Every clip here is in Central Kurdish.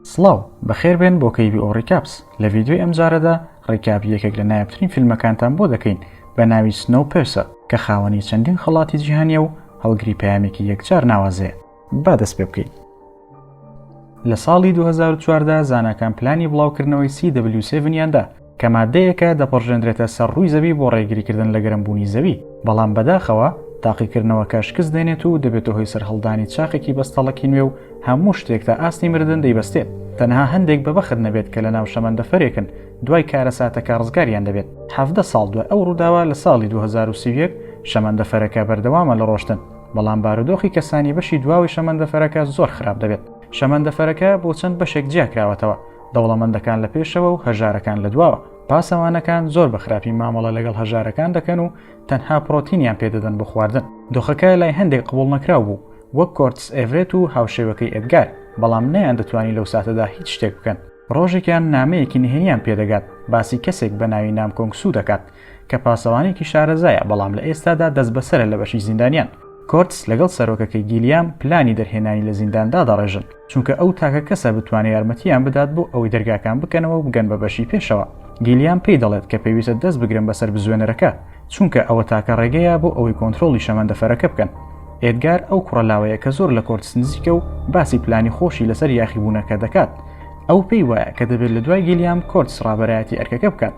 سڵاو، بەخێربێن بۆ KBO Recaps، لە ڤیدیۆی ئەمجارەدا recap ی یەکێک لە نایابترین فیلمەکانتان بۆ دەکەین بە ناوی Snowpiercer کە خاوەنی چەندین خەڵاتی جیهانیە و هەڵگری پەیامێکی یەکجار ناوازەیە. با دەست پێ بکەین. لە ساڵی 2014 زاناکان پلانی بڵاوکردنەوەی CW7 یان دا کە مادەیەکە دەپڕژێندرێتە سەر ڕووی زەوی بۆ ڕێگریکردن لە گەرمبوونی زەوی، بەڵام بەداخەوە تاقیکردنەوەکە شکست دێنێت و دەبێتە هۆی سەرهەڵدانی چاقێکی بەستەڵەکی نوێ و هەموو شتێک تا ئاستی مردن دەیبەستێت، تەنها هەندێک بەبەخت نەبێت کە لەناو شەمەندەفەرێکن دوای کارەساتەکە ڕزگاریان دەبێت. 17 ساڵ دوای ئەو ڕووداوە لە ساڵی 2031 شەمەندەفەرەکە بەردەوامە لە ڕۆشتن، بەڵام بارودۆخی کەسانی بەشی دواوەی شەمەندەفەرەکە زۆر خراپ دەبێت. شەمەندەفەرەکە بۆ چەند بەشێک جیاکراوەتەوە، دەوڵەمەندەکان لە پێشەوە و هەژارەکان لە دواوە. پاسەوانەکان زۆر بە خراپی مامەڵە لەگەڵ هەژارەکان دەکەن و تەنها پڕۆتینیان پێدەدەن بۆ خواردن. دۆخەکە لای هەندێک قبوڵنەکراو بوو، وەک کۆرتس ئێڤرێت و هاوشێوەکەی ئێدگار، بەڵام نەیاندەتوانی لەو ساتەدا هیچ شتێک بکەن. ڕۆژێکیان نامەیەکی نهێنیان پێدەگات، باسی کەسێک بە ناوی نامکۆنگ سو دەکات، کە پاسەوانێکی شارەزایە بەڵام لە ئێستادا دەستبەسەرە لە بەشی زیندانیان. کۆرتس لەگەڵ سەرۆکەکەی گیلیام پلانی دەرهێنانی لە زیندان دادەڕێژن، چونکە ئەو تاکە کەسە بتوانێت یارمەتییان بدات بۆ ئەوەی دەرگاکان بکەنەوە و بگەن بە بەشی پێشەوە. گیلیام پێی دەڵێت کە پێویستە دەست بگرن بەسەر بزوێنەرەکە، چونکە ئەوە تاکە ڕێگەیە بۆ ئەوەی کۆنترۆڵی شەمەندەفەرەکە بکەن. ئێدگار ئەو کوڕە لاوەیە کە زۆر لە کۆرتس نزیکە و باسی پلانی خۆشی لەسەر یاخیبوونەکە دەکات. ئەو پێی وایە کە دەبێت لە دوای گیلیام کۆرتس ڕابەرایەتی ئەرکەکە بکات.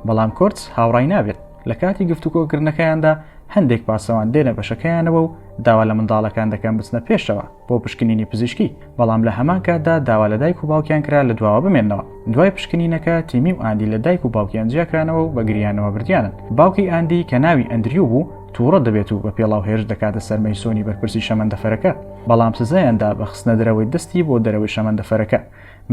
بەڵام کۆرتس هاوڕای نابێت. لە کاتی گفتوگۆکردنەکەیاندا هەندێک پاسەوان دێنە بەشەکەیانەوە و داوا لە منداڵەکان دەکەن بچنە پێشەوە بۆ پشکنینی پزیشکی، بەڵام لە هەمان کاتدا داوا لە دایک و باوکیان کرا لە دواوە بمێننەوە. دوای پشکنینەکە تیمی و ئاندی لە دایک و باوکیان جیاکرانەوە و بە گریانەوە بردیانن. باوکی ئاندی کە ناوی ئەندریو بوو تووڕە دەبێت و بە پێڵاو هێرش دەکاتە سەر مەیسۆنی بەرپرسی شەمەندەفەرەکە، بەڵام سزایان دا بە خستنە دەرەوەی دەستی بۆ دەرەوەی شەمەندەفەرەکە.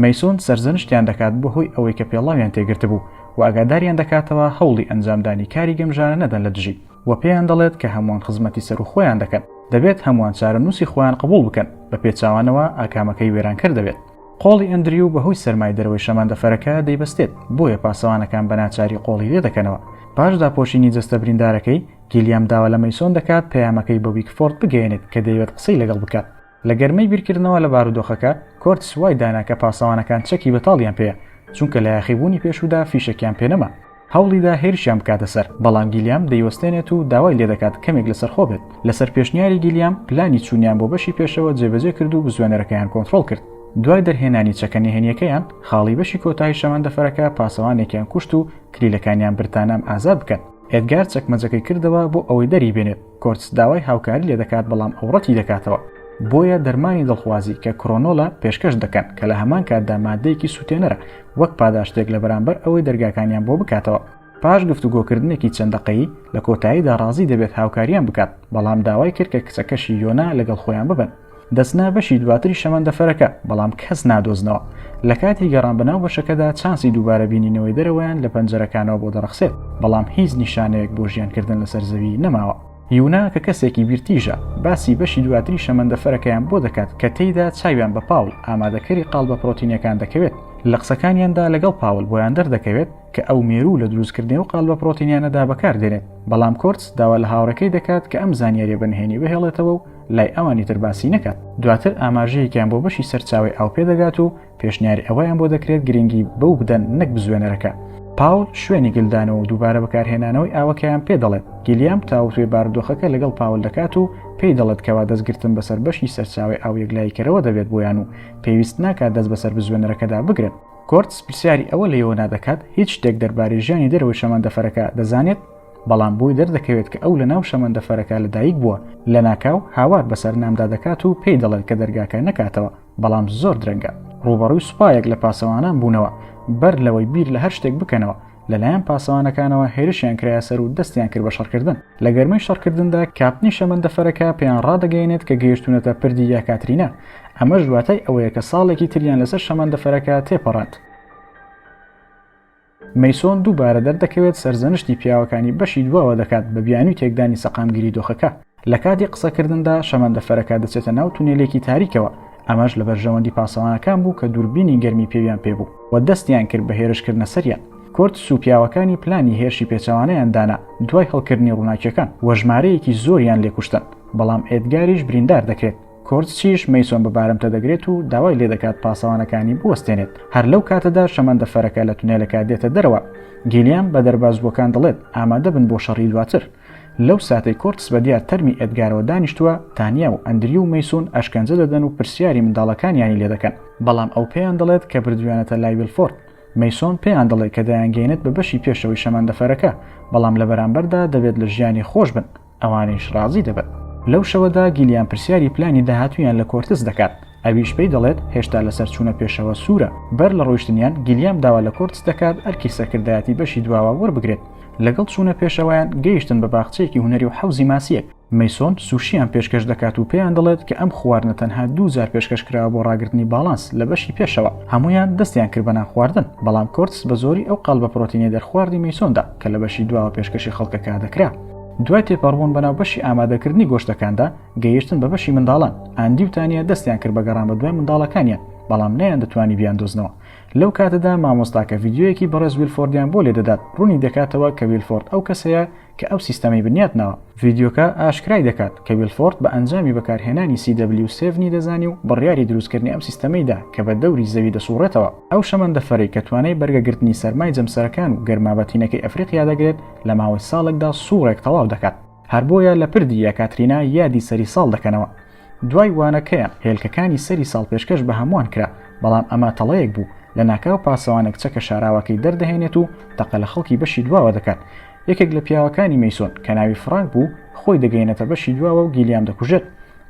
مەیسۆن سەرزەنشتیان دەکات بەهۆی ئەوەی کە پێڵاویان تێگرتبوو و ئاگاداریان دەکاتەوە هەوڵی ئەنجامدانی کاری گەمژانە نەدەن لە دژی و پێیان دەڵێت کە هەمووان خزمەتی سەروو خۆیان دەکەن دەبێت هەمووان چارەنووسی خۆیان قبوڵ بکەن بە پێچاوانەوە ئاکامەکەی وێرانکەر دەبێت. قۆڵی ئەندریو بەهۆی سەرمای دەرەوەی شەمەندەفەرەکە دەیبەستێت بۆیە پاسەوانەکان بە ناچاری قۆڵی لێ دەکەنەوە. پاش داپۆشینی جەستە بریندارەکەی، گیلیام داوا لە مەیسۆن دەکات پەیامەکەی بە ویکفۆرد بگەیەنێت کە دەیەوێت قسەی لەگەڵ بکات. لە گەرمەی بیرکردنەوە لە بارودۆخەکە، کۆرتس وای دانا کە پاسەوانەکان چەکی بەتاڵیان پێیە، چونکە لە یاخیبوونی پێشوودا فیشەکیان پێ نەما. هەوڵیدا هێرشیان بکاتە سەر، بەڵام گیلیام دەیوەستێنێت و داوای لێدەکات کەمێک لەسەرخۆ بێت. لەسەر پێشنیاری گیلیام، پلانی چوونیان بۆ بەشی پێشەوە جێبەجێ کرد و بزوێنەرەکەیان کۆنترۆڵ کرد. دوای دەرهێنانی چەکە نهێنییەکەیان، خاڵی بەشی کۆتایی شەمەندەفەرەکە پاسەوانێکیان کوشت و کلیلەکانیان برد تا نام ئازاد بکەن. ئێدگار چەکمەجەکەی کردەوە بۆ ئەوەی دەریبێنێت. کۆرتس داوای هاوکاری لێدەکات بەڵام ئەو ڕەتی دەکاتەوە. بۆیە دەرمانی دڵخوازی کە کرۆنۆلە پێشکەش دەکەن کە لە هەمان کاتدا مادەیەکی سووتێنەرە وەک پاداشتێک لە بەرامبەر ئەوەی دەرگاکانیان بۆ بکاتەوە. پاش گفتوگۆکردنێکی چەند دەقەیی لە کۆتاییدا ڕازی دەبێت هاوکاریان بکات بەڵام داوای کرد کە کچەکەشی یۆنا لەگەڵ خۆیان ببەن. دەچنە بەشی دواتری شەمەندەفەرەکە بەڵام کەس نادۆزنەوە. لە کاتی گەڕان بەناو بەشەکەدا چانسی دووبارە بینینەوەی دەرەوەیان لە پەنجەرەکانەوە بۆ دەڕەخسێت بەڵام هیچ نیشانەیەک بۆ ژیانکردن لەسەر زەوی نەماوە. یونا کە کەسێکی بیرتیژە باسی بەشی دواتری شەمەندەفەرەکەیان بۆ دەکات کە تێیدا چاویان بە پاول ئامادەکەری قاڵبە پرۆتینیەکان دەکەوێت. لە قسەکانیاندا لەگەڵ پاول بۆیان دەردەکەوێت کە ئەو مێروو لە دروستکردنی ئەو قالبە پرۆتینیانەدا بەکاردێنێت، بەڵام کۆرتس داوا لە هاوڕێکەی دەکات کە ئەم زانیاریە بە نهێنی بهێڵێتەوە و لای ئەوانی تر باسی نەکات. دواتر ئاماژەیەکیان بۆ بەشی سەرچاوەی ئاو پێدەگات و پێشنیاری ئەوەیان بۆ دەکرێت گرنگی بەو بدەن نەک بزوێنەرەکە. پاول شوێنی گلدانەوە و دووبارە بەکارهێنانەوەی ئاوەکەیان پێ دەڵێت. گیلیام تاوتوێ بارودۆخەکە لەگەڵ پاول دەکات و پێی دەڵێت کەوا دەستگرتن بەسەر بەشی سەرچاوەی ئاو یەکلاییکەرەوە دەبێت بۆیان و پێویست ناکات دەست بەسەر بزوێنەرەکەدا بگرن. کۆرتس پرسیاری ئەوە لە یۆنا دەکات هیچ شتێک دەربارەی ژیانی دەرەوەی شەمەندەفەرەکە دەزانێت، بەڵام بۆی دەردەکەوێت کە ئەو لەناو شەمەندەفەرەکە لەدایک بووە، لەناکاو هاوار بەسەر نامدا دەکات و پێی دەڵێت کە دەرگاکە نەکاتەوە، بەڵام زۆر درەنگە. ڕووبەڕووی سوپایەک لە پاسەوانان بوونەوە، بەر لەوەی بیر لە هەر شتێک بکەنەوە، لەلایەن پاسەوانەکانەوە هێرشیان کرایە سەر و دەستیان کرد بە شەڕکردن. لە گەرمەی شەڕکردندا کاپتنی شەمەندەفەرەکە پێیان ڕادەگەیەنێت کە گەیشتوونەتە پردی یاکاترینا، ئەمەش واتای ئەوەیە کە ساڵێکی تریان لەسەر شەمەندەفەرەکە تێپەڕاند. مەیسۆن دووبارە دەردەکەوێت سەرزەنشتی پیاوەکانی بەشی دواوە دەکات بە بیانووی تێکدانی سەقامگیری دۆخەکە. لە کاتی قسەکردندا شەمەندەفەرەکە دەچێتە ناو تونێلێکی تاریکەوە، ئەمەش لە بەرژەوەندی پاسەوانەکان بوو کە دووربینی گەرمی پێویان پێ بوو و دەستیان کرد بە هێرشکردنە سەریان. کۆرتس و پیاوەکانی پلانی هێرشی پێچەوانەیان دانا دوای هەڵکردنی ڕووناکیەکان و ژمارەیەکی زۆریان لێ کوشتن، بەڵام ئێدگاریش بریندار دەکرێت. کۆرتسیش مەیسۆن بە بارمتە دەگرێت و داوای لێدەکات پاسەوانەکانی بوەستێنێت. هەر لەو کاتەدا شەمەندەفەرەکە لە تونێلەکە دێتە دەرەوە. گیلیام بە دەربازبووەکان دەڵێت ئامادە بن بۆ شەڕی دواتر. لەو ساتەی کۆرتس بە دیار تەرمی ئێدگارەوە دانیشتووە، تانیا و ئەندریو و مەیسون ئەشکەنجە دەدەن و پرسیاری منداڵەکانیانی لێدەکەن. بەڵام ئەو پێیان دەڵێت کە بردوویانەتە لای ویلفۆرد. مەیسۆن پێیان دەڵێت کە دەیانگەیەنێت بە بەشی پێشەوەی شەمەندەفەرەکە، بەڵام لە بەرامبەردا دەبێت لە ژیانی خۆش بن. ئەوانیش ڕازی دەبن. لەو شەوەدا گیلیان پرسیاری پلانی داهاتوویان لە کۆرتس دەکات، ئەویش پێی دەڵێت هێشتا لەسەر چوونە پێشەوە سوورە. بەر لە ڕۆیشتنیان گیلیام داوا لە کۆرتس دەکات ئەرکی سەرکردایەتی بەشی دواوە وەربگرێت. لەگەڵ چوونە پێشەوەیان گەیشتن بە باخچەیەکی هونەری و حەوزی ماسییەک. مەیسۆن سوشییان پێشکەش دەکات و پێیان دەڵێت کە ئەم خواردنە تەنها دوو جار پێشکەش کراوە بۆ ڕاگرتنی باڵانس لە بەشی پێشەوە. هەموویان دەستیان کرد بە نان خواردن، بەڵام کۆرتس بە زۆری ئەو قاڵبە پرۆتینەی دەرخواردی مەیسۆن دا کە لە بەشی دواوە پێشکەشی خەڵکەکە دەکرا. دوای تێپەڕبوون بەناو بەشی ئامادەکردنی گۆشتەکاندا، گەیشتن بە بەشی منداڵان. ئاندی و تانیا دەستیان کرد بە گەڕان بەدوای منداڵەکانیان، بەڵام نەیاندەتوانی بیاندۆزنەوە. لەو کاتەدا مامۆستاکە ڤیدیۆیەکی بەڕێز ویلفۆردیان بۆ لێدەدات، ڕوونی دەکاتەوە کە ویلفۆرد ئەو کەسەیە کە ئەو سیستەمەی بنیات ناوە. ڤیدیۆکە ئاشکرای دەکات کە ویلفۆرد بە ئەنجامی بەکارهێنانی CW seven ی دەزانی و بڕیاری دروستکردنی ئەم سیستەمەی دا کە بە دەوری زەوی دەسوڕێتەوە. ئەو شەمەندەفەرەی کە توانای بەرگەگرتنی سەرمای جەمسەرەکان و گەرما بەتینەکەی ئەفریقیا دەگرێت، لە ماوەی ساڵێکدا سوڕێک تەواو دەکات. هەر بۆیە لە پردی یاکاترینا یادی سەری ساڵ دەکەنەوە. دوای وانەکەیان، هێلکەکانی سەری ساڵ پێشکەش بە هەمووان کرا، بەڵام ئەمە تەڵەیەک بوو، لەناکاو پاسەوانێک چەکە شاراوەکەی دەردەهێنێت و تەقە لە خەڵکی بەشی دواوە دەکات. یەکێک لە پیاوەکانی مەیسۆن کە ناوی فڕانک بوو، خۆی دەگەیەنێتە بەشی دواوە و گیلیام دەکوژێت.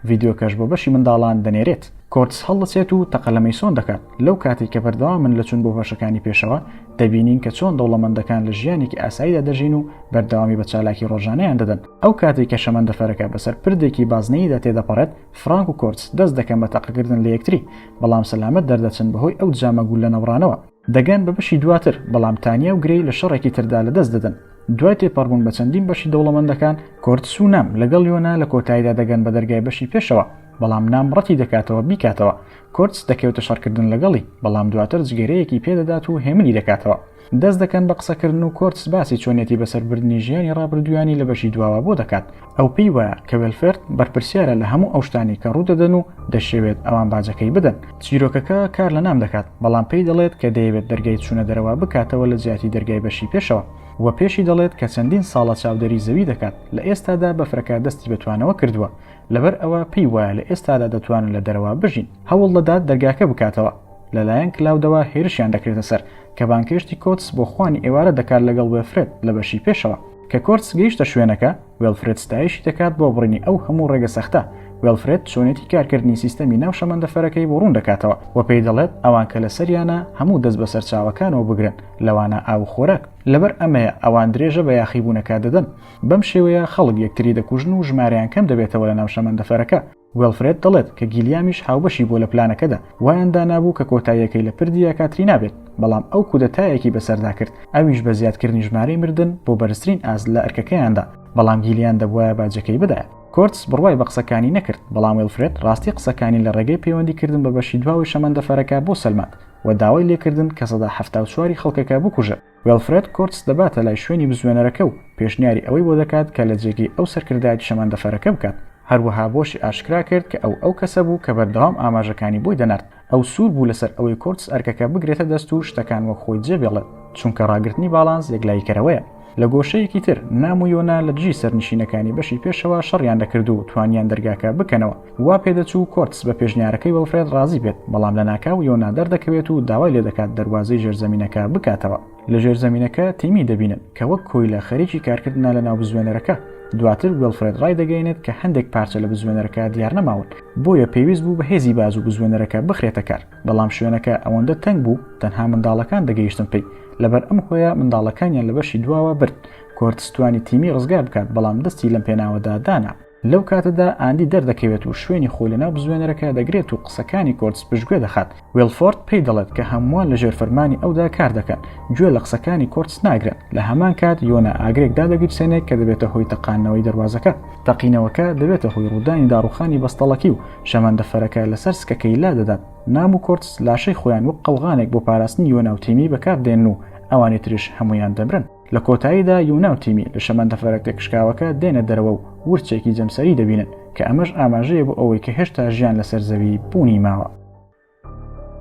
ڤیدیۆکەش بۆ بەشی منداڵان دەنێرێت. کۆرتس هەڵدەچێت و تەقە لە مەیسۆن دەکات. لەو کاتەی کە بەردەوامن لە چوون بۆ بەشەکانی پێشەوە، دەبینین کە چۆن دەوڵەمەندەکان لە ژیانێکی ئاساییدا دەژین و بەردەوامی بە چالاکی ڕۆژانەیان دەدەن. ئەو کاتەی کە شەمەندەفەرەکە بەسەر پردێکی بازنەییدا تێدەپەڕێت، فرانک و کۆرتس دەست دەکەن بە تەقەکردن لە یەکتری، بەڵام سەلامەت دەردەچن بەهۆی ئەو جامە گوللە نەبڕانەوە. دەگەن بە بەشی دواتر، بەڵام تانیا و گرەی لە شەڕێکی تردا لەدەست دەدەن. دوای تێپەڕبوون بە چەندین بەشی دەوڵەمەندەکان، کۆرتس و نام لەگەڵ یۆنا لە کۆتاییدا دەگەن بە دەرگای بەشی پێشەوە، بەڵام نام ڕەتی دەکاتەوە بیکاتەوە. کۆرتس دەکەوێتە شەڕکردن لەگەڵی، بەڵام دواتر جگەرەیەکی پێدەدات و هێمنی دەکاتەوە. دەست دەکەن بە قسەکردن و کۆرتس باسی چۆنیەتی بەسەربردنی ژیانی ڕابردوویانی لە بەشی دواوە بۆ دەکات. ئەو پێی وایە کە وێلفێرد بەرپرسیارە لە هەموو ئەو شتانەی کە ڕوودەدەن و دەشیەوێت ئەوان باجەکەی بدەن. چیرۆکەکە کار لە نام دەکات، بەڵام پێی دەڵێت کە دەیەوێت دەرگای چوونە دەرەوە بکاتەوە لە جیاتی دەرگای بەشی پێشەوە و پێشی دەڵێت کە چەندین ساڵە چاودێری زەوی دەکات، لە ئێستادا بەفرەکە دەستی بە توانەوە کردووە، لەبەر ئەوە پێی وایە لە ئێستادا دەتوانن لە دەرەوە بژین. هەوڵ دەدات دەرگاکە بکاتەوە. لەلایەن کلاودەوە هێرشیان دەکرێتە سەر، کە بانگهێشتی کۆتس بۆ خوانی ئێوارە دەکات لەگەڵ وێلفرێد لە بەشی پێشەوە. کە کۆرتس گەیشتە شوێنەکە، وێلفرێد ستایشی دەکات بۆ بڕینی ئەو هەموو ڕێگە سەختە. وێلفرێد چۆنێتی کارکردنی سیستەمی ناو شەمەندەفەرەکەی بۆ ڕوون دەکاتەوە و پێی دەڵێت ئەوان کە لەسەریانە هەموو دەست بە سەرچاوەکانەوە بگرن، لەوانە ئاو و خۆراک. لەبەر ئەمەیە ئەوان درێژە بە یاخیبوونەکە دەدەن. بەم شێوەیە خەڵک یەکتری دەکوژن و ژمارەیان کەم دەبێتەوە لەناو شەمەندەفەرەکە. وێڵفرێد دەڵێت کە گیلیامیش هاوبەشی بووە لە پلانەکەدا، وایان دانابوو کە کۆتاییەکەی لە پردی یاکاترینا بێت، بەڵام ئەو کودەتایەکی بەسەردا کرد، ئەویش بە زیادکردنی ژمارەی مردن بۆ بەرزترین ئاست لە ئەرکەکەیاندا، بەڵام گیلیان دەبوایە باجەکەی بدایە. کۆرتس بڕوای بە قسەکانی نەکرد، بەڵام وێڵفرێد ڕاستی قسەکانی لە ڕێگەی پەیوەندیکردن بە بەشی دواوەی شەمەندەفەرەکە بۆ سەلماند و داوای لێکردن کە 74% ی خەڵکەکە بکوژن. وێڵفرێد کۆرتس دەباتە لای شوێنی بزوێنەرەکە و پێشنیاری ئەوەی بۆ دەکات کە لە جێگەی ئەو سەرکردایەتی شەمەندەفەرەکە بکات. هەروەها بۆشی ئاشکرا کرد کە ئەو ئەو کەسە بوو کە بەردەوام ئاماژەکانی بۆی دەنارد. ئەو سوور بوو لەسەر ئەوەی کۆرتس ئەرکەکە بگرێتە دەست و شتەکان وەک خۆی جێبێڵێت، چونکە ڕاگرتنی باڵانس یەکلاییکەرەوەیە. لە گۆشەیەکی تر، نام و یۆنا لە دژی سەرنشینەکانی بەشی پێشەوە شەڕیان دەکرد و توانیان دەرگاکە بکەنەوە. وا پێدەچوو کۆرتس بە پێشنیارەکەی وێڵفرێد ڕازی بێت، بەڵام لەناکاو یۆنا دەردەکەوێت و داوای لێدەکات دەروازەی ژێرزەمینەکە بکاتەوە. لە ژێرزەمینەکە تیمی دەبینن کە وەک کۆیلە خەریکی کارکردنە لەناو بزوێنەرەکە. دواتر وێڵفرێد ڕایدەگەیەنێت کە هەندێک پارچە لە بزوێنەرەکە دیارنەماون، بۆیە پێویست بوو بە هێزی بازوو بزوێنەرەکە بخرێتە کار. بەڵام شوێنەکە ئەوەندە تەنگ بوو تەنها منداڵەکان دەگەیشتن پێی، لەبەر ئەم هۆیە منداڵەکانیان لە بەشی دواوە برد. کۆرتس توانی تیمی ڕزگار بکات بەڵام دەستی لەم پێناوەدا دانا. لەو کاتەدا ئاندی دەردەکەوێت و شوێنی خۆی لەناو بزوێنەرەکە دەگرێت و قسەکانی کۆرتس پشتگوێ دەخات. وێڵفۆرد پێی دەڵێت کە هەمووان لەژێر فەرمانی ئەودا کار دەکەن، گوێ لە قسەکانی کۆرتس ناگرن. لە هەمان کات یۆنا ئاگرێک دادەگیرسێنێت کە دەبێتە هۆی تەقاندنەوەی دەروازەکە. تەقینەوەکە دەبێتە هۆی ڕوودانی داڕووخانی بەستەڵەکی و شەمەندەفەرەکە لەسەر سکەکەی لادەدات. نام و کۆرتس لاشەی خۆیان وەک قەڵغانێک بۆ پاراستنی یۆنا و تیمی بەکاردێنن و ئەوانی تریش هەموویان دەمرن. لە کۆتاییدا یونا و تیمی لە شەمەندەفەرە تێکشکاوەکە دێنە دەرەوە و ورچێکی جەمسەری دەبینن کە ئەمەش ئاماژەیە بۆ ئەوەی کە هێشتا ژیان لەسەر زەوی بوونی ماوە.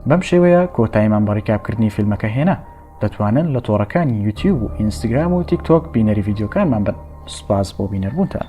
بەم شێوەیە کۆتاییمان بە recap کردنی فیلمەکە هێنا. دەتوانن لە تۆڕەکانی یوتیوب و ئینستگرام و تیک تۆک بینەری ڤیدیۆکانمان بن. سوپاس بۆ بینەربوونتان.